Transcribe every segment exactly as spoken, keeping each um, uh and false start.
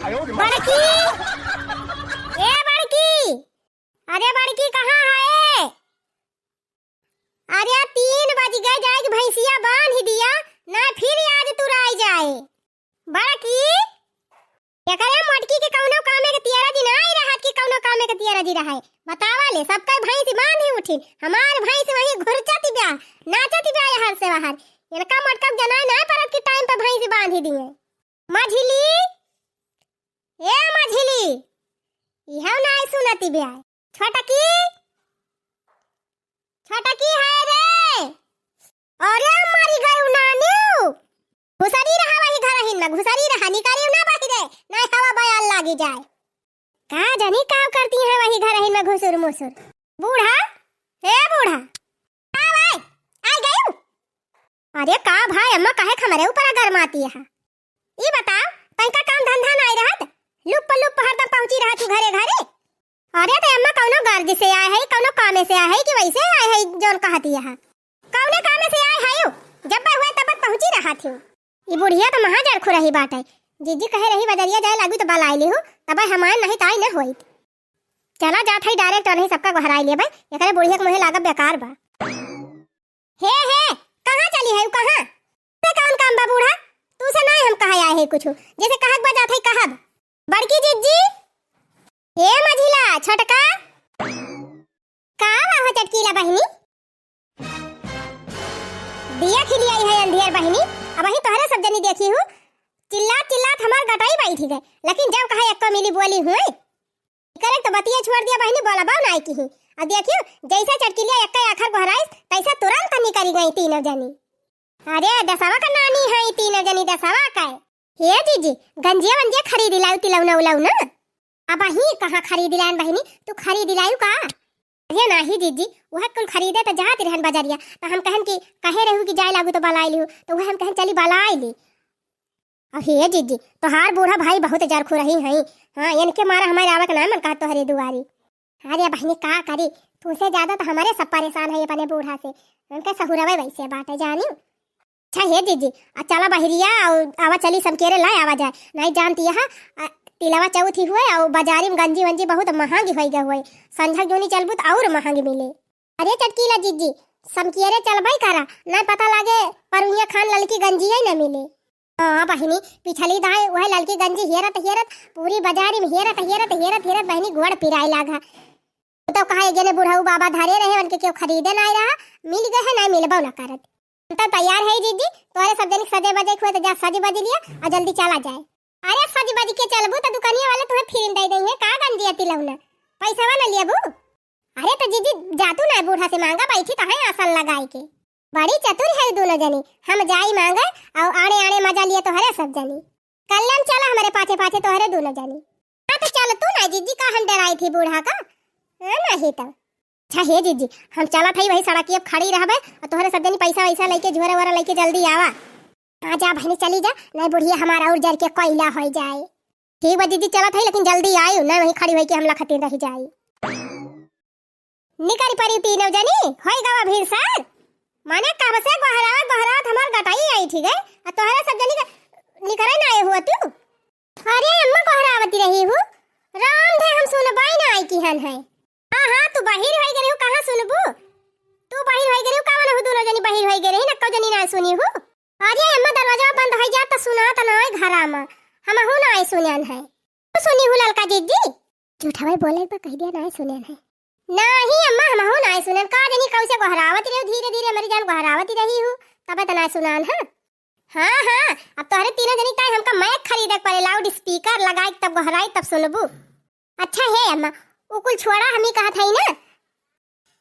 बड़की, ए बड़की, अरे बड़की, कहाँ है? अरे, तीन बज गए, जाइके भैंसिया बांध दिया, ना फिर आज तुराई जाए। बड़की, एकरे मोटकी के कौनो कामे के तियरा जी नाई रहत कि कौनो कामे के तियरा जी रहे। बतावा ले, सबके भैंस बांधी उठिन, हमार भैंस वहीं घुरचत बा, नाचत बा यहर से वहर। इनका मोटका के जनाई नाई परत कि टाइम पे भैंस बांधी दिए। मझिली, ए मझिली, इहौ नाई सुनत बा। छोटकी, छोटकी है रे। अरे मरी गई नानी। घुसरी रहा वही घरहिन में, घुसरी रहा, निकरी ना बहिरे, नहीं हवा बयाल लागी जाए। का जानी का करती है वही घरहिन में घुसुर मुसुर। बूढ़ा, हे बूढ़ा, का भाई, आ गयू? अरे का भाई अम्मा, काहे हमरे ऊपर गरमाती है? ई बताओ, तनका काम धंधा नाई रहत, लुप्प लुप्प हरदम पहुंची रहत हूँ घरे घरे। अरे तो अम्मा कौनो गर्ज से आए है, कौनो कामे से आए है कि वैसे आए है जौन कहती है? कौने कामे से आए है? जब हुए तब पहुंची रहत हूँ। ई बुढ़िया तो महा जरखू रही बाटे। जीजी कहे रही बजरिया जाए लागू तो बलाई लिहू, तब हमार नहीं ताई न होइत। चला जात है डायरेक्ट और नहीं सबका गोहराई लेबै, एकरे बुढ़िया के मुँहे लागब बेकार बा। हे, हे, कहाँ चली है, कहाँ? से कौन काम बा बूढ़ा? तू से नहीं हम कहा आए है कुछ, जैसे कहक बा जात है कहब। बड़की जिज्जी, हे मझिला, छोटका, का बा हो चटकीला बहिनी? दिया खिली आई है अंधियर बहिनी, अब वही तोहरे सब जनी देखी हूँ, चिल्लात चिल्लात हमार गटाई बैठी गए, लेकिन जब कहा एक्को मिली बोली हुए, करे तो बतिया छोड़ दिया बहिनी, बोला बाव नाई की। अब देखियो, जैसे चटकीलिया एक्का आखर गोहराइस, तैसे तुरंत निकरी गई तीनों जनी। अरे, दसवा का नानी है तीनों जनी, दसवा का। हे जीजी, गंजिया वंजिया खरीदी लाऊ, तिलौना उलौना। अब ही कहाँ खरीदी लायन बहिनी, तू खरीदी लायू का? अरे नाही जीजी, वह कुल खरीदे तो जात रहन बजरिया, तो हम कहन कि कहे रहू कि जाए लागू तो बलाई लिहू, तो वह हम कहन चली बलाई ली। अब हे जीजी, तोहार बूढ़ा भाई बहुत जरखू रही हैं। हाँ, इनके मारा हमारे आवे के ना मन कहत तोहरे दुआरी। अरे बहिनी का करी, तुमसे ज्यादा तो हमारे सब परेशान है अपने बूढ़ा से। उनके सहुरवे वैसे बाटे जानी। अच्छा हे जीजी, आ चला बहिरिया, आवा चली समकेरे लाए आवा जाए। नहीं जानती है, आ, तिलवा चौथी हुए और बाजारी में गंजी वंजी बहुत महंगी होई गए हुए। संझक जूनी चलबू तो और महंगी मिले। अरे चटकीला जीजी, समकियरे चलबई करा, ना पता लागे परुनिया खान ललकी गंजिया ही ना मिले। हाँ बहिनी, पिछली दाई वह ललकी गंजी हेरत हेरत, पूरी बाजारी में हेरत हेरत हेरत हेरत बहिनी गोड़ पिराए लागा। तो कहा एक जने बुढ़ऊ बाबा धरे रहे, उनके क्यों खरीदे ना रहा, मिल गए है ना मिलबो ना करत। हम तो तैयार है जीजी, तोहरे सब जनिक सजे बजे हुए तो जा सज बज लिया और जल्दी चला जाए। अरे सज बज के चलबू तो दुकानिया वाले तुम्हें फिर दे देंगे का गंजिया तिलौना, पैसा ना लेबू? अरे तो जीजी जातू ना बूढ़ा से मांगा, बैठी तो है आसन लगाए के। बड़ी चतुर है दोनों जनी, हम जाई मांगे और आड़े आड़े मजा लिए तोहरे सब जनी। कल्याण चला हमारे पाछे पाछे तोहरे दोनों जनी। हाँ तो चल तू ना जीजी, का हम डराई थी बूढ़ा का? हाँ नहीं तो। अच्छा हे जीजी, हम चला था वही सड़क अब खड़ी रहबे और तोहरे सब जनी पैसा वैसा लेके झोरा वोरा लेके जल्दी आवा। हाँ जा बहनी चली जा, नहीं बुढ़िया हमारा और जर के कोयला हो जाए। ठीक बा जीजी चला था, लेकिन जल्दी आयु, नहीं वहीं खड़ी होई के हम लखते रह जाए। निकरी परी तीनों जनी, होई गवा भीड़ सर। माने कब से गोहरावत गोहरावत हमार गटाई आई ठीक है, आ तोहरे सब जनी का निकरे ना आए हुआ तू। अरे अम्मा गोहरावती रही हूँ, राम धे हम सुनबाई ना आई किहन है। हाँ हाँ तू बहिर होई गई हो, कहाँ सुनबू? तू बहिर होई गई हो, का मने हो दोनों जनी बहिर होई गई रही, नक्को जनी ना सुनी हूँ। अरे अम्मा दरवाजा बंद होई जा त सुना त ना आए घरा में, हम हूँ ना आए सुनन है। तू सुनी हूँ ललका जीजी? झूठा भाई बोले एक बार कह दिया ना आए सुनन है। नहीं अम्मा, हम हूँ ना सुनन। का जानी कैसे गोहरावत रही, धीरे धीरे हमारी जान गोहरावत रही हूँ, तबे तो ना सुनान है। हाँ हाँ, अब तोहरे तीनों जनी ताई हमका माइक खरीदे के पड़े, लाउड स्पीकर लगाई तब गोहराई तब सुनबू। अच्छा हे अम्मा, उ कुल छोड़ा, हम ही कहत हई ना।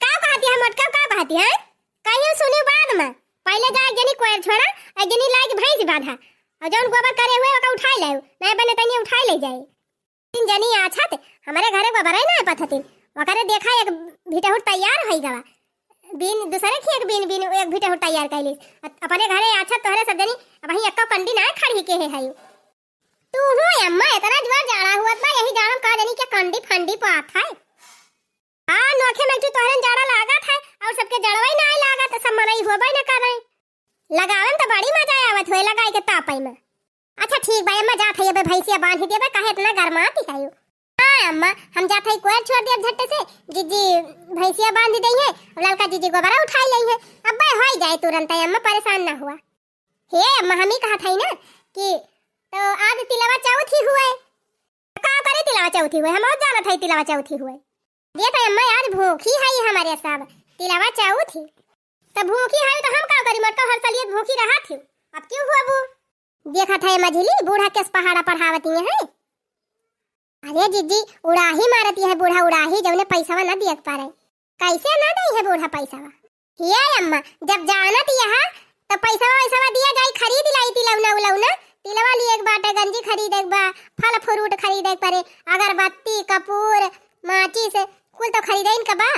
का कहती है मोटका, का कहती है? कहियो सुनी बाद में। पहले जा एक जनी कोयर छोड़ा, एक जनी लाइक भैंस बांधा, और जौन गोबर करे हुए ओका उठाई ले, नहीं बने तनी उठाई ले जाए। तीन जनी आछत, हमारे घरे गोबरे ना पथतिन। ओकरे देखा एक भिटहुर तैयार होई गवा। बीन दूसरे की एक बीन बीन एक भिटहुर तैयार कैलिस। अ-, अपने घरे आछत तोहरे सब जनी, अब वहीं एक्को कंडी ना खड़ी के है हयू। तू हो अम्मा, इतना जोर जाड़ा हुआ था, यही जाड़ा में का जनी के कंडी फंडी पात है। हाँ, नोखे में तू तोहरन जाड़ा लागत है, और सबके जड़वई ना लागत, सब मनई होबई ना करे। लगावन तो बड़ी मजा आवत होए लगाई के तापई में। अच्छा ठीक बा अम्मा, जात है अबे भैंसिया बांधी देबे, काहे इतना गरमाती है? हाँ अम्मा, हम जात है कोयर छोड़ देब झट्टे से, जीजी भैंसिया बांधी देइहैं, अब ललका जीजी गोबरा उठाई लेइहैं, अब्बे होई जाए तुरंत है अम्मा, परेशान ना हुआ। हे अम्मा, हम ही कहत है ना कि तो आज तिलवा चौथ ही हुए, का करे तिलवा चौथ ही हुए, हम और जानत है तिलवा चौथ ही हुए। देख अम्मा, आज भूखी है हमारे सब, तिलवा चौथ ही। तब भूखी है तो हम का करी, मोटका हर साल ये भूखी रहा थी, अब क्यों हुआ वो? देखत है मझिली, बूढ़ा केस पहाड़ा पढ़ावती है। अरे जीजी, उड़ाही मारती है बूढ़ा, उड़ाही, जौने पैसवा ना दिए के पारे। कैसे ना देइहैं बूढ़ा पैसवा? हे अम्मा, जब जानत यह तो पैसवा वैसवा दिया जाई, खरीद लाई तिलौना उलौना, तिलवा लिए के बाटे, गंजी खरीदे के बा, फल फ्रूट खरीदे के परे, अगरबत्ती, कपूर, माचिस, कुल तो खरीदे इनका बा,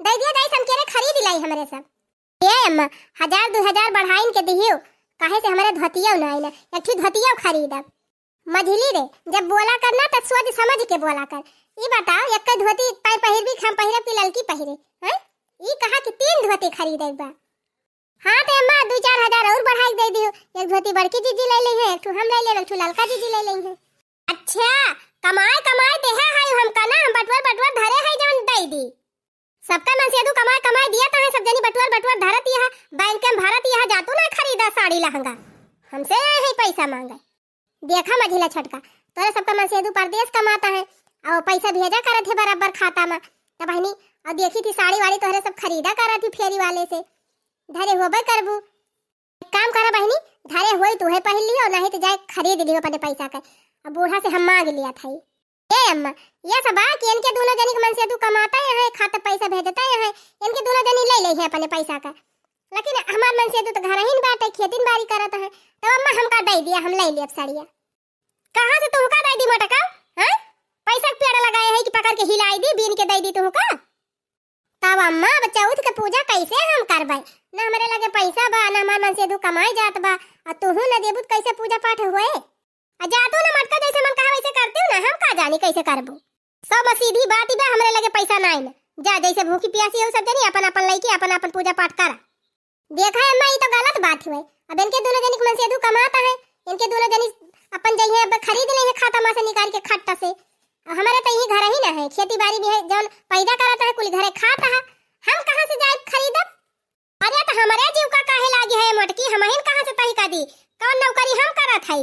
दे दिया जाई, हम केरे खरीद लाई हमरे सब। ए अम्मा, हजार दो हजार बढ़ाइन के दिहियो, काहे से हमरे धोतिया ना आइना, एक ठो धोतिया खरीदब। मझिली रे, जब बोला कर ना त सोच समझ के बोला कर। ई बताओ, एक धोती पाए पहिरबी, हम पहिरब कि ललकी पहिरे, हैं? ई कहा कि तीन धोती खरीदे के बा। हाँ ते अम्मा, दो चार हजार और बढ़ाई के दे दियो, एक धोती बड़की जीजी ले लेइहैं, एक ठो हम ले लेब, एक ठो ललका जीजी ले लेइहैं। अच्छा, कमाए कमाए देहे है हमका ना, हम बटुअर बटुअर धरे है जौन दे दी। सबका मनसेदू कमाए कमाए दिया तो है, सब जनी बटुअर बटुअर धरत यह, बैंक में भरत यह, जातू ना खरीदा साड़ी लहंगा, हमसे आए है पैसा मांगे। देखा मझिला छोटका, तोरे सबका मनसेदू परदेस कमाता है, और पैसा भेजा करत है बराबर खाता में, तब बहिनी, और देखी थी साड़ी वाड़ी तोहरे सब खरीदा करत ही फेरी वाले से, धरे होबे करबू। एक काम करा बहिनी, धरे होई तुहे पहिर लियो, नहीं तो जाए खरीद लियो अपने पैसा के। अब बूढ़ा से हम मांग लिया था। ए अम्मा, ये सब बा कि इनके दोनों जनी के मनसेदू कमाता यहाँ है, खाता पैसा भेजता यहाँ है, इनके दोनों जनी ले ले है अपने पैसा का। लेकिन हमार मनसेदू तो घर ही न बाटे, खेती न बाड़ी करत है, तब अम्मा हमका दे दिया, हम ले लेब साड़िया। कहाँ से तुमका दे दी मोटका? हैं? पैसा के पेड़ लगाए है कि पकड़ के हिलाई दी, बीन के दे दी तुमका? तब अम्मा, अब चौथ के पूजा कैसे हम करबै? न हमरे लगे पैसा बा, न हमार मनसेदू कमाए जात बा, आ तुहू न देबू त कैसे पूजा पाठ होए? आ जा तू न मटका, जैसे मन कहा वैसे करती हूँ ना, हम का जानी कैसे करबू। सब सीधी बात ही बा, हमरे लगे पैसा नाई न। जा, जैसे भूखी प्यासी हो सब जनी, अपन अपन लइके अपन अपन पूजा पाठ करा। देखा है अम्मा, ई तो गलत बात हुए। अब इनके दोनों जनी के मनसेदू कमाता है, इनके दोनों जनी अपन जइहे, अब खरीद ले है खाता मा से निकाल के खट्टा से। अब हमारे तो यही घर ही ना है, खेती बाड़ी भी है, जौन पैदा करता है कुल घरे खाता है, हम कहाँ से जाए खरीदब? अरे तो हमारे जीव का काहे लागी है मोटकी, हम हिन कहाँ से तही का दी, कौन नौकरी हम करत है?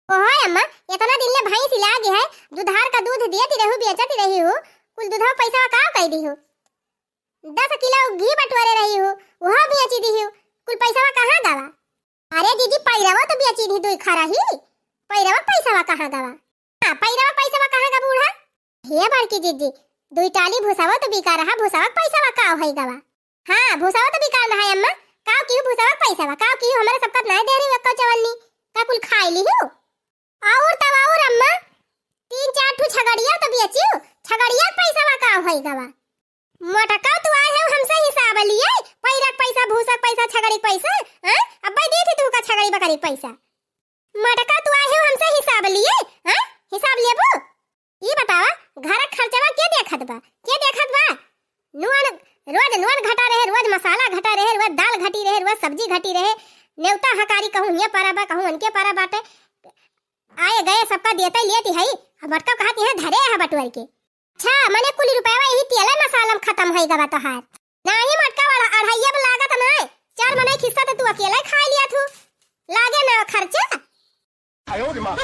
ओहो अम्मा, इतना दिन ले भैंस लागी है, दुधार का दूध देती रहू, बेचती रही हो, कुल दूधवा पैसा का कह दी हो? दस किलो घी बटोरे रही हो, वह बेची दी हो, कुल पैसा कहाँ गवा? अरे दीदी, पैरवा तो बेची दी, दुई खा रही, पैरवा पैसा कहाँ गवा? हाँ, पैरवा पैसा कहाँ गवा बूढ़ा? हे बड़की दीदी, दुई टाली भूसावा तो बिका रहा, भूसावा पैसा का होई गवा? हाँ, भूसावा तो बिका रहा है अम्मा, का की भूसावा पैसा का की हमारे सबका नहीं दे रही हो, चवन्नी का कुल खाई ली हो? और तब और अम्मा, तीन चार ठो छगड़िया तो बेचियो, छगड़िया पैसा का होई गवा? मोटका तू आए हो हमसे हिसाब लिए, पैरा के पैसा, भूसा के पैसा, छगड़ी के पैसा, हैं? अब्बे दी थी तू का छगड़ी बकरी के पैसा। मोटका तू आए हो हमसे हिसाब लिए, हैं? हिसाब लेबू? ई बतावा, घर के खर्चवा के देखत बा? के देखत बा? नून, रोज नून घटा रहे, रोज मसाला घटा रहे, रोज दाल घटी रहे, रोज सब्जी घटी रहे, नेवता हकारी कहूँ ये परा बा, कहूँ उनके परा बाटे। आए गए सबका देते लेती है, अब मोटका कहती है धरे है बटुअर के। अच्छा, मने कुल रुपया यही तेले मसाला में खत्म होई गवा तोहार। नाही मोटका वाला, अढ़ाइया पे लागत ना, चार मनई खिस्सा तो तू अकेले खा लिया थू, लागे ना खर्चा। आयो रे माँ।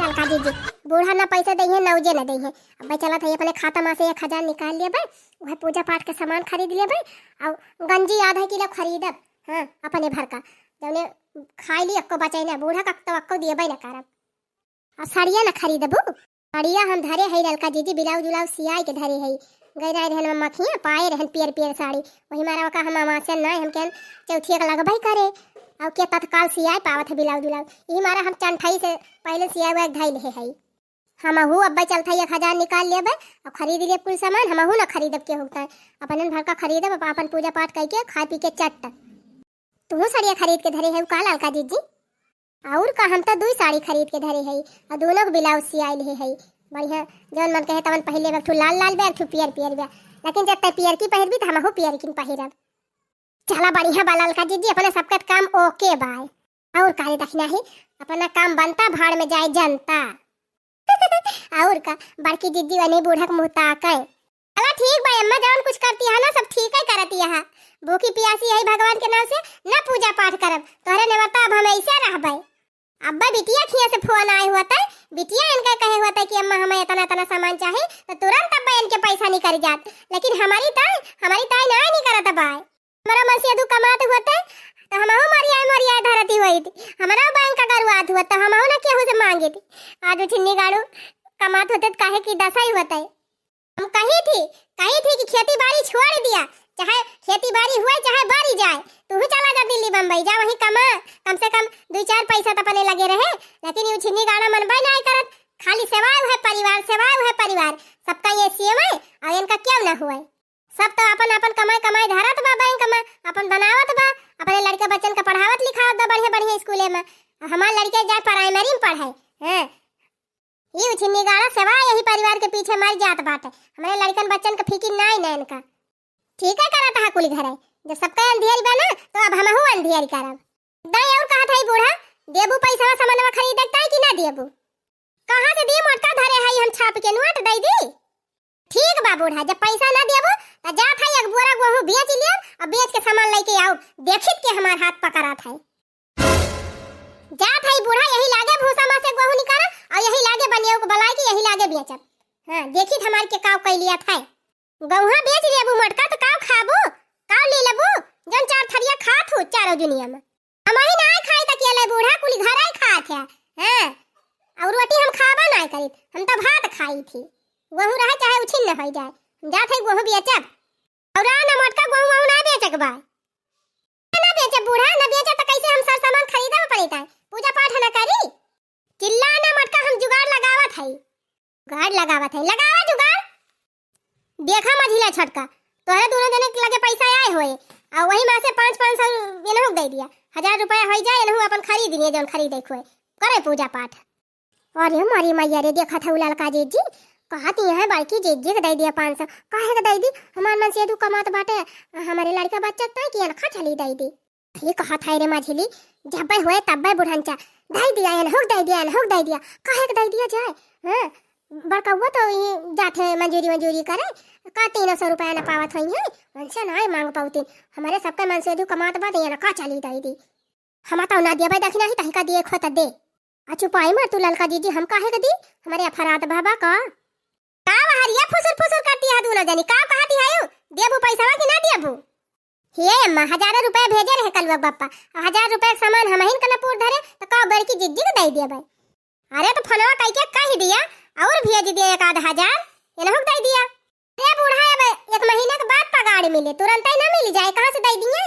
ललका जीजी, बूढ़ा ना पैसा दे है, नौजे ना दे है। अब चलत है अपने खाता मा से एक हजार निकाल लिए बे, वह पूजा पाठ के सामान खरीद लिए बे, और गंजी आधा किलो खरीदब, हाँ, अपने भर का, जौने खाई ली, अक्को बचाई ना, बूढ़ा का तो अक्को दिए बे ना करब। आ साड़िया न खरीदबू? साड़िया हम धरे हई ललका जीजी, ब्लाउज उलाउज सियाई के धरे हई। गई रहे रहन मखिया, पाए रहन पियर पियर साड़ी। वही मारा ओका हम अमासियन नाय, हम कहन चौथिया के लगबई करे। और के तत्काल सियाए पावत है ब्लाउज उलाउज। यही मारा हम चंठई से पहले सियाए हुआ धई ले हई। हमहू अब्बे चलत हई एक हजार निकाल लेबे और खरीद लेब कुल सामान। हमहू न खरीदब के होता है, अपनन भर का खरीदब, अप-, अपन पूजा पाठ करके खाए पी के चट्ट। तुहू साड़िया खरीद के धरे है का ललका जीजी? और का, हम तो दुई साड़ी खरीद के धरे हई, और दोनों के ब्लाउज सियाई ले हई। बढ़िया, जौन मन कहे तवन पहिर लेब, एक ठो लाल लाल बा, एक ठो पियर पियर बा। लेकिन जब तै पियर की पहिरबी, तो हमहू पियर की पहिरब। चला, बढ़िया बा ललका जीजी, अपने सबका काम ओके बा। और का रे दखिना ही, अपना काम बनता, भाड़ में जाए जनता। और का, बड़की जिज्जी वनी बूढ़ा के मुँह ताकै। चला ठीक बा अम्मा, जौन कुछ करती है ना, सब ठीक है करती है। भूखी पियासी यही भगवान के नाम से ना पूजा पाठ करब, तोहरे नेवता अब हम ऐसे रहबै। अब्बा बिटिया खिया से फोन आए हुआ तै, बिटिया इनका कहे हुआ तै कि अम्मा हमें इतना इतना सामान चाही, तो तुरंत अब्बा इनके पैसा निकल जात। लेकिन हमारी ताई, हमारी ताई ना नहीं करत बाय। हमारा मसीदू कमात हुआ तै, तो हमहू मरियाए मरियाए धरती हुई थी, हमारा बैंक का गरुआत हुआ तो हमहू ना केहू से मांगे थी। आज उठिन्नी गाड़ू कमात होते तो काहे की दशा ही होता है। हम कही थी, कही थी कि खेती बाड़ी छोड़ दिया, चाहे खेती बाड़ी हुए चाहे बारी जाए, तू ही चला जा दिल्ली बम्बई, जा वहीं कमा, कम से कम दो चार पैसा तो अपने लगे रहे। लेकिन ये उछिन्नी गाड़ा मनबे ना करत, खाली सेवाए है परिवार, सेवाए है परिवार, सबका ये सीएम है और इनका क्यों ना हुए। सब तो अपन अपन कमाई कमाई धरत बा बैंक में, अपन बनावत बा, अपने लड़के बच्चन का पढ़ावत लिखावत बा बढ़िया बढ़िया स्कूले में। हमार लड़के जाए प्राइमरी में पढ़े, हैं? ई उछिन्नी गाड़ा सेवा यही परिवार के पीछे मर जात बाटे। हमरे लड़कन बच्चन के फिकिर नाई ना इनका। ठीक है करत हा कुल घरे, जब सबका अंधियारी बा ना, तो अब हमहू अंधियारी करब। दाई और कहत है बूढ़ा, देबू पैसा सामानवा खरीदे ताई कि ना देबू? कहाँ से दी मोटका धरे है हम छाप के नोट दे दी? ठीक बा बूढ़ा, जब पैसा ना देबू तो जात है एक बोरा गेहूं बेच लियब और बेच के सामान लेके आऊ, देखित के हमार हाथ पकड़ात है। जात है बूढ़ा, यही लागे भूसा में से गेहूं निकाला और यही लागे बनिया को बलाई के यही लागे बेचब। हाँ, देखित हमार के काव कैलिया था। गेहूं बेच लेबू मोटका तो काव खाबू, काव ले लेबू, जौन चार थरिया खात हो चारों दुनिया में। हम ही ना खाई तक ये ले बूढ़ा, कुल घर ही खात है। हाँ, और रोटी हम खाबा ना करी, हम तो भात खाई थी। गेहूं रहे चाहे उछिन न हो जाए, हम जात है गेहूं बेचब। और ना मोटका गेहूं वहूं ना बेचे के बा। ना बेचे बूढ़ा, ना बेचे तो कैसे हम सर सामान खरीदब अपने ताई? पूजा पाठ ना करी? चिल्ला ना मोटका, हम जुगाड़ लगावत हई। जुगाड़ लगावत हई, लगावा जुगाड़। देखा मझिला छोटका, तोहरे दोनों जने के लगे पैसा आए होए, और वही में से पाँच, पाँच सौ इनहू के दे दिया, हजार रुपया हो जाए, इनहू अपन खरीद लिए जौन खरीदे के होए, करे पूजा पाठ। अरे मारी मैया रे, देखत हऊ ललका जीजी, कहत ही है बड़की जीजी के दे दिया पाँच सौ। काहे के दे दी? हमार मन से दू कमात बाटे, हमारे लड़का बच्चा के ताई कि अनखा चली दे दी। ये कहत है रे मझिली, जब्बे होए तब्बे बुढ़नचा, दे दिया, एनहुक दे दिया, एनहुक दे दिया, काहे के दे दिया जाए? हाँ, बड़कउआ तो ये जात है मजूरी मजूरी करे, का तीन सौ रुपया न पावत होई है, उनसे ना मांग पावती। हमारे सबके मन से दू कमात बाटे, अनखा चली दे दी। हम तो ना दिया भाई, दखिना ही तहिका दिए खोत दे। आ चुपाई मार तू ललका जीजी, हम काहे के दी? हमरे अफरात बा बा का? का वहरिया फुसुर फुसुर करती है दोनों जनी? का कहती है यू? देबू पैसवा कि ना देबू? हे अम्मा, हजारों रुपया भेजे रहे कलुआ बप्पा, आ हजार रुपया के सामान हमहिन कनपुर धरे, तो का बड़की जिज्जी के दे दिया भाई? अरे तो फोनवा कई के कह दिया और भेज दिया एक आध हजार, इनहू के दे दिया। अरे बूढ़ा, अब एक महीना के बाद पगार मिले, तुरंत ही ना मिल जाए, कहाँ से दे दिए?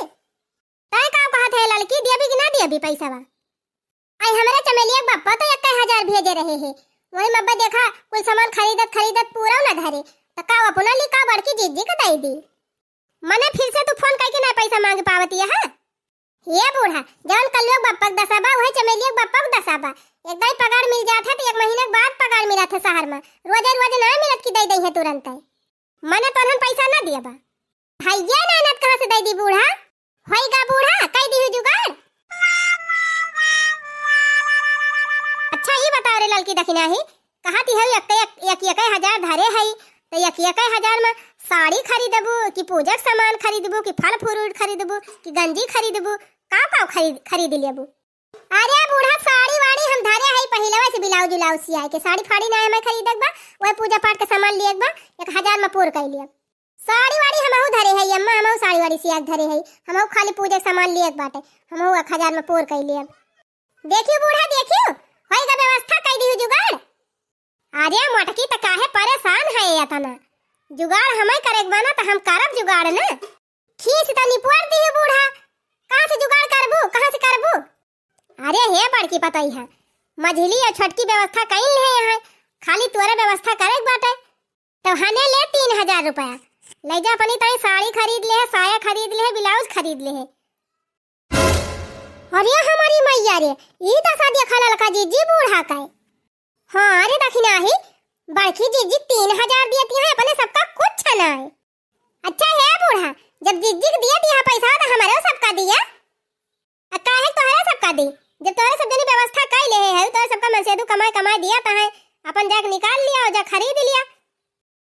तय का कहत है ललकी, दिया भी कि ना दिया भी पैसवा? आई हमरे चमेलिया के बप्पा तो एक हजार भेजे रहे है, वही में अब्बा देखा कुल सामान खरीदत खरीदत पूरा ना धरे, तो का अपना ली का बड़की जीजी के दे दी? मने फिर से तू फोन करके ना पैसा मांग पावती है, हाँ? हे बूढ़ा, जवन कलुआ के बप्पा के दशा बा, वही चमेलिया के बप्पा के दशा बा। एक दाई पगार मिल जात है तो एक महीना के बाद पगार मिलत है शहर में, रोजे रोजे ना मिलत कि दे दे है तुरंत है। मने तोहन पैसा ना दिया बा। भैया नानद कहाँ से दे दी बूढ़ा? होई गा बूढ़ा, कई दी जुगाड़। अच्छा, ई बताओ रे ललकी दखिना ही, कहा ती हऊ एक, एक, एक, एक हजार धरे हई, तो एक, एक हजार में साड़ी खरीदबू कि पूजा के सामान खरीदबू कि फल फ्रूट खरीदबू कि गंजी खरीदबू, का का खरीद, खरीद लेबू? अरे बूढ़ा, साड़ी वाड़ी हम धरे हई पहिलवा से, ब्लाउज उलाउज सियाए के, साड़ी फाड़ी ना हमें खरीदे के बा, वही पूजा पाठ के सामान लिए के बा, एक हजार में पूर कर लिया। साड़ी वाड़ी हमहू धरे हई अम्मा, हमहू साड़ी वाड़ी सिया के धरे हई, हमहू खाली पूजा के सामान लिए के बाटे, हमहू एक हजार में पूर कर लिया। देखियो बूढ़ा, देखियो, होई गा व्यवस्था, कई दियो जुगाड़। अरे मोटकी, त काहे परेशान है इतना? जुगाड़ हमें करे के बा ना, त हम करब जुगाड़ ना। खींच त निपोर दियो बूढ़ा, कहाँ से जुगाड़ करबू, कहाँ से करबू? अरे हे बड़की पतोहिया, मझिली और छोटकी व्यवस्था कइल है यहाँ, खाली तोरे व्यवस्था करे के बाटे। तो हने ले तीन हजार रुपया, ले जा अपनी ताई साड़ी खरीद ले, साया खरीद ले, ब्लाउज खरीद ले। अरे हमारी मैया रे, ई दशा देखा ललका जीजी बूढ़ा का है। हाँ रे दखिना ही, बड़की जीजी तीन हजार दियत है, अपने सबका कुछ ना है। अच्छा हे बूढ़ा, जब जीजी के दियत है पैसा तो हमारे सबका दिया। आ काहे तोहरे सबका दी? जब तोहरे सब जनी व्यवस्था कइ लेहे है, तोहरे सबका मनसेदू कमाए कमाए दिया त है, अपन जाके निकाल लिया और जा खरीद लिया।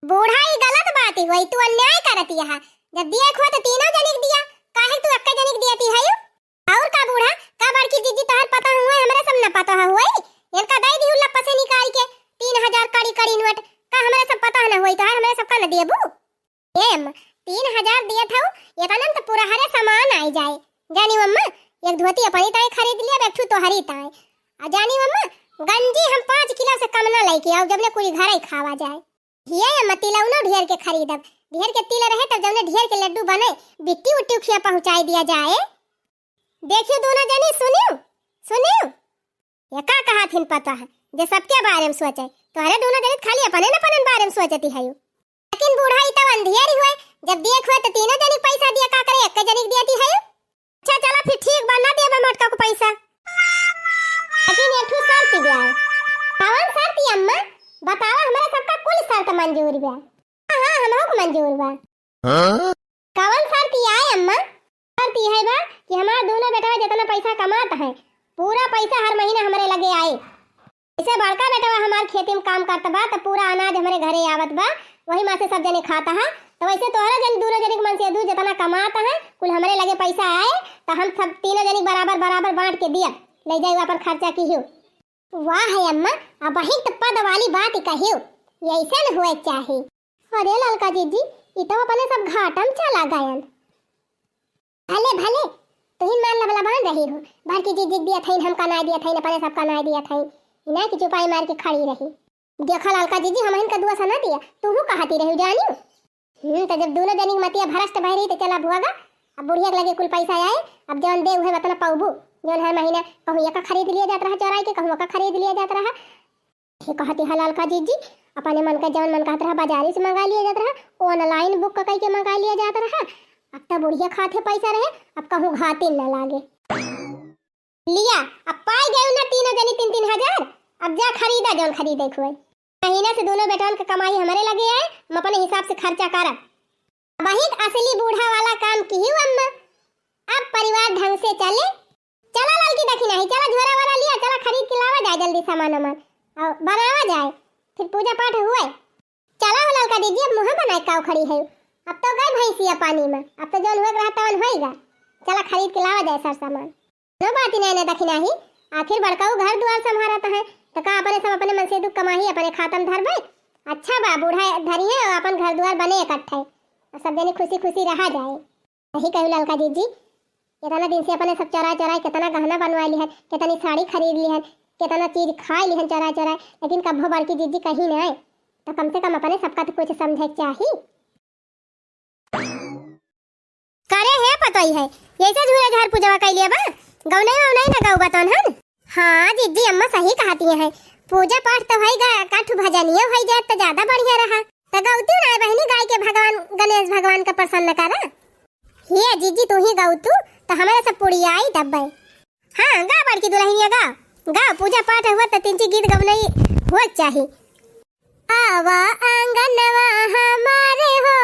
बूढ़ा, ई गलत बात ही होई, तू अन्याय करत यहा। जब दिए के होए त तीनों जनिक दिया, काहे तू एक्के जनिक दियती है? और का बूढ़ा, का बड़की जीजी तोहर पता हुए, हमरे सब न पता हुए? इनका दे दिहु लप्पा से निकाल के तीन हजार कड़ी कड़ी नोट, का हमरे सब पता न हुई तोहर, हमरे सब का न देबू? ए अम्मा, तीन हजार दियत हऊ, एतना में त पूरा हरे सामान आई जाए। जानी अम्मा, एक धोती अपनी ताई खरीद लिया, एक ठू तोहरी ताई। आ जानी अम्मा, गंजी हम पाँच किलो से कम ना लेके आऊ, जब ले पूरी घर ही खावा जाए। हिया अम्मा, तिलौनो ढेर के खरीदब, ढेर के तिल रहे तब जौने ढेर के लड्डू बने, बिट्टी उट्टी उखिया पहुँचाई दिया जाए। देखियो दोनों जनी, सुनियो, सुनियो। ये का कहत हिन पता है, जे सबके बारे में सोचे। तोहरे दोनों जनी खाली अपने न अपने बारे में सोचती है। लेकिन बूढ़ा, ई तब अंधियारी हुए, जब दिए के हुए त तीनों जनी पैसा दिया, का करे, एक जनी के दियती है। अच्छा चला फिर ठीक बा, ना देबे मोटका को पैसा। लेकिन एक ठो शर्त बा। कवन शर्त अम्मा? बतावा, हमरा सबका कुल शर्त मंजूर बा। हाँ, हाँ, हमहू को मंजूर बा। हाँ? कवन शर्त ई आए अम्मा? शर्त ई है बा कि हमार दोनों बेटवा जितना पैसा कमात है, पूरा पैसा हर महीना हमरे लगे आए। जैसे बड़का बेटवा हमार खेती में काम करत बा, त पूरा अनाज हमरे घरे आवत बा, वही मा से सब जने खात है। त वैसे तोहरा जन, दोनों जने के मनसेदू जितना कमात है, कुल हमरे लगे पैसा आए, त हम सब तीनों जने बराबर बराबर बांट के दिया, ले जाए अपन खर्चा किहियो। वाह है अम्मा, अबहिं त पद वाली बात कहियो, ऐसन हुए चाही। अरे ललका जीजी, ई तो अपने सब घाटा में चला गयन। भले भले, तुही मार लबलबान रही हो, बड़की जीजी दिया थईन, हमका नाय दिया थईन, अपने सबका नाय दिया थईन, ई ना कि चुपाई मार के खड़ी रही। देखा ललका जीजी, हमहिन का दुआ सना दिया, तूहू कहती रही जानियो। हम्म, त जब दोनों जनी के मतिया भ्रष्ट भय रही त चला भुआगा, अब बुढ़िया के लगे कुल पैसा आए, अब जौन दे उहे वतना पौबू, जौन हर महीना कहूँ एका खरीद लिया जात रहा चोराई के, कहूँ एका खरीद लिया जात रहा। ये कहती है ललका जीजी, अपने मन का जौन मन कहत रहा बाजारी से मंगा लिया जात रहा, online book कई के मंगा लिया जात रहा। अब त बुढ़िया खाते पैसा रहे, अब कहूँ घातिन न लागे। लिया, अब पाई गए ना तीनों जनी तीन तीन हजार, अब जा खरीदा जौन खरीदे के होए। महीना से दोनों बेटवन के कमाई हमरे लगे आए, हम अपने हिसाब से खर्चा करब। अबहिं असली बूढ़ा वाला काम किहियो अम्मा, अब परिवार ढंग से चले। चला ललकी दखिनही, चला झोरा वोरा लिया, चला खरीद के लावा जाए जल्दी सामान वामान, और बनावा जाए, फिर पूजा पाठ हुए। चला हो ललका दीदी, अब मुँह बनाए काउ खड़ी है, अब तो गए भैंसिया पानी में, अब तो जौन हुए के रहा तवन होइगा। चला खरीद के लावा जाए सर सामान। कोनो बात ही नहीं ना दखिनही, आखिर बड़काऊ घर दुआर संभारत है, तो का अपने सब अपने मनसेदू कमाही अपने खाता में धरबे? अच्छा बा, बूढ़ा धरी है और अपन घर दुआर बने इकट्ठे, और सब जने खुशी खुशी रहा जाए। सही कहू ललका जीजी, इतना दिन से अपने सब चोराए चोराए कितना गहना बनवा लिहन, कितनी साड़ी खरीद लिहन, कितना चीज खाए लिहन चोराए चोराए, लेकिन कभो बड़की जीजी कहीं नहीं, तो कम से कम अपने सबका तो कुछ समझे के चाही। करे हे पतोई है, ऐसे झूरे झार पूजवा कैलिया बा, गौनई वौनई ना गौबा तोन हन। हाँ जीजी, अम्मा सही कहती है, पूजा पाठ तो होई गा, काठू भजनियो होई जात तो ज्यादा बढ़िया रहा। तो गौतू ना बहिनी गाय के भगवान गणेश भगवान का प्रसन्न करा। हे जीजी, तू ही गौतू तो हमारे सब पुड़ियाई दब्बे। हाँ, गा बड़की दुल्हनिया गा, गा, पूजा पाठ हुआ तो तीन चार गीत गवनई हो चाही। आवा आंगनवा हमारे हो,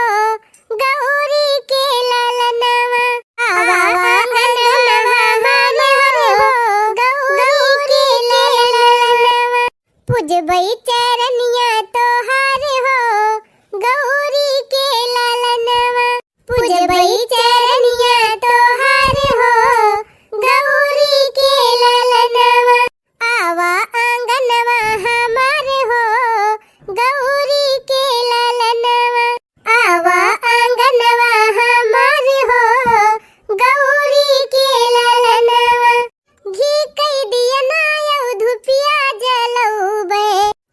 गौरी के ललनवा। आवा आंगनवा हमारे हो, गौरी के ललनवा। पूजबई चरनिया तोहार हो, गौरी के ललनवा। पूजबई चरनिया तोहार हो, गौरी के ललनवा। आवा आंगनवा हमार हो, गौरी के ललनवा। आवा आंगनवा हमार हो, गौरी के ललनवा। घी कई दिया ना अउ धुपिया जलौबे,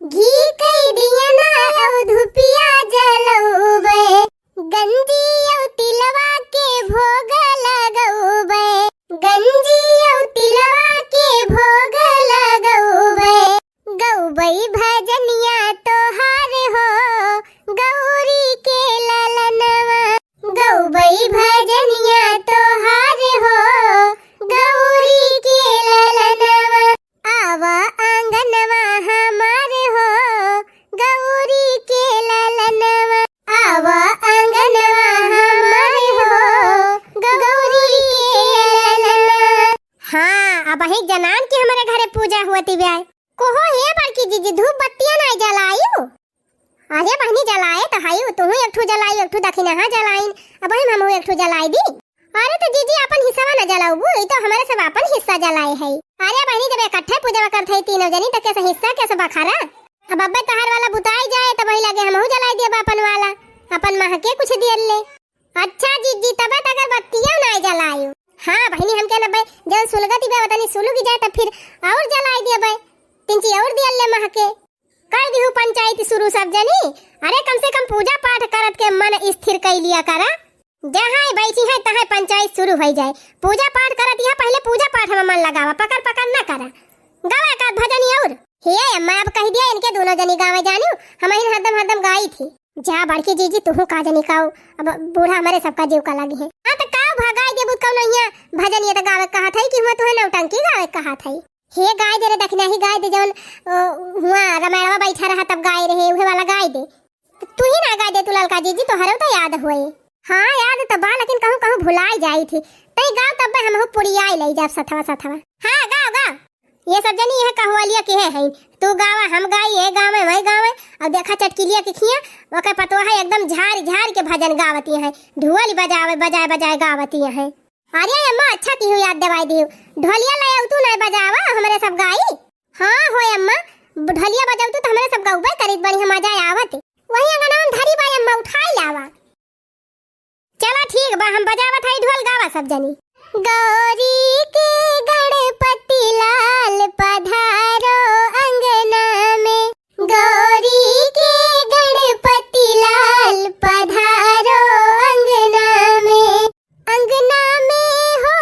घी कई दिया ना अउ धुपिया जलौबे। गंजी अउ तिलवा के भोग लगौबे, गंजी अउ तिलवा के भोग लगौबे। गौबई भजनिया तोहार हो, गौरी के ललनवा। गौबई भजनिया तोहार हो, गौरी के ललनवा। आवा आंगनवा हमार हो, गौरी के ललनवा। आवा आंगनवा हमार हो, गौरी के ललनवा। हाँ, अबहीं जनान के पति ब्याय। कहो हे बड़की जीजी, धूप बत्तियाँ नाई जलायू? अरे बहिनी, जलाए त हयू, तुहू एक ठू जलायू, एक ठू दखिनहा जलाइन, अबहिं हमहू एक ठू जलाई दी। अरे त जीजी, आपन हिस्सा ना जलाउबू, ई त हमरे सब आपन हिस्सा जलाए है। अरे बहिनी, जब इकट्ठे पूजा करत है तीनों जनी, त कैसे हिस्सा, कैसे बखरा? अब अब्बे तहार वाला बुताई जाए, तब वही लगे हमहू जलाई दियब आपन वाला, आपन महके कुछ दियल ले। अच्छा जीजी, तबे त अगरबत्तिया नाई जलायू। हाँ बहिनी, हमके न बे, जब सुलगती बे, वतनी सुलग जाए, तब फिर और जलाई दियबे, तिनची और दियल ले महके। कर दिहू पंचायत शुरू सब जनी। अरे कम से कम पूजा पाठ करत के मन स्थिर कई लिया करा। जहाँ बैठी है तहाँ पंचायत शुरू हो जाए। पूजा पाठ करत यह पहले पूजा पाठ में मन लगावा, पकड़ पकड़ न करा। गावा का भजनी और। हे अम्मा, अब कह दिया इनके दोनों जनी गावे जानू, हम इन हरदम हरदम गाई थी। जा बड़की जीजी, तुहू का जनी काऊ, अब बूढ़ा हमरे सबका जीव का लगी है। हाँ त काऊ भगाई देबू कौन यहाँ भजन ये त गावे कहा था कि हुआ तुहे नौटंकी गावे कहा था। हे गाय दे रे दखिनही, गाय दे जौन, ओ, हुआ रमायणवा बैठा रहा तब गाय रहे, उहे वाला गाय दे। त तू ही ना गाय दे तू ललका जीजी, तोहरो त याद होए। हाँ याद त बा, लेकिन कहूँ कहूँ भुलाई जाई थी। तई गाव तब हमहू पुड़ियाई लई जाब सथवा सथवा। हाँ गाव गाव। ये सब जनी यह कहवलिया के है, है। तू गावा हम गाई, ये गावे वही गावे। अब देखा चटकिलिया के खिया, ओकर पतोहा एकदम झार झार के भजन गावती है, ढोल बजावे बजाए बजाए गावती है। अरे अम्मा, अच्छा किहू याद देवाई दिहू। ढोलिया ले आऊ तू नहीं बजावा, हमरे सब गाई। हाँ हो अम्मा, ढोलिया बजाऊ तू तो हमरे सब गौबे करीत, बढ़िया मजा आवत। वही अंगनवा में धरी बा अम्मा, उठाई लावा। चला ठीक बा, हम बजावत हई ढोल, गावा सब जनी। गौरी के गणपति लाल पधारो अंगना में, गौरी के गणपति लाल पधारो अंगना में, अंगना में हो,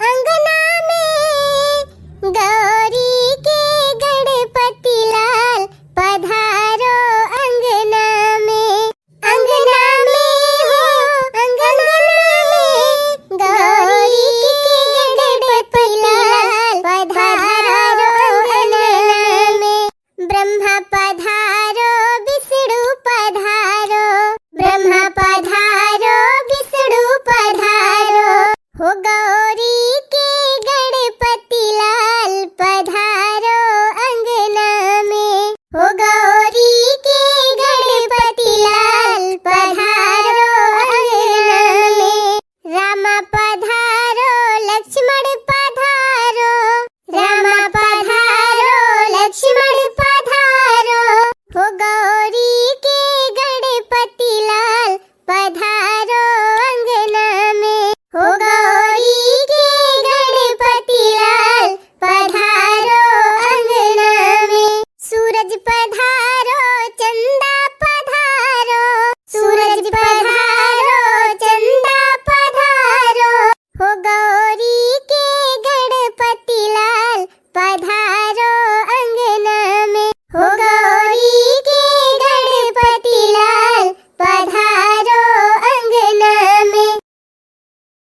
अंगना में, गौरी के गणपति लाल पधारो अंगना में, अंगना में हो, अंगना में, गौरी के गणपति लाल पधारो अंगना में। ब्रह्मा पधारो, विष्णु पधारो, ब्रह्मा पधारो, विष्णु पधारो, हो गौ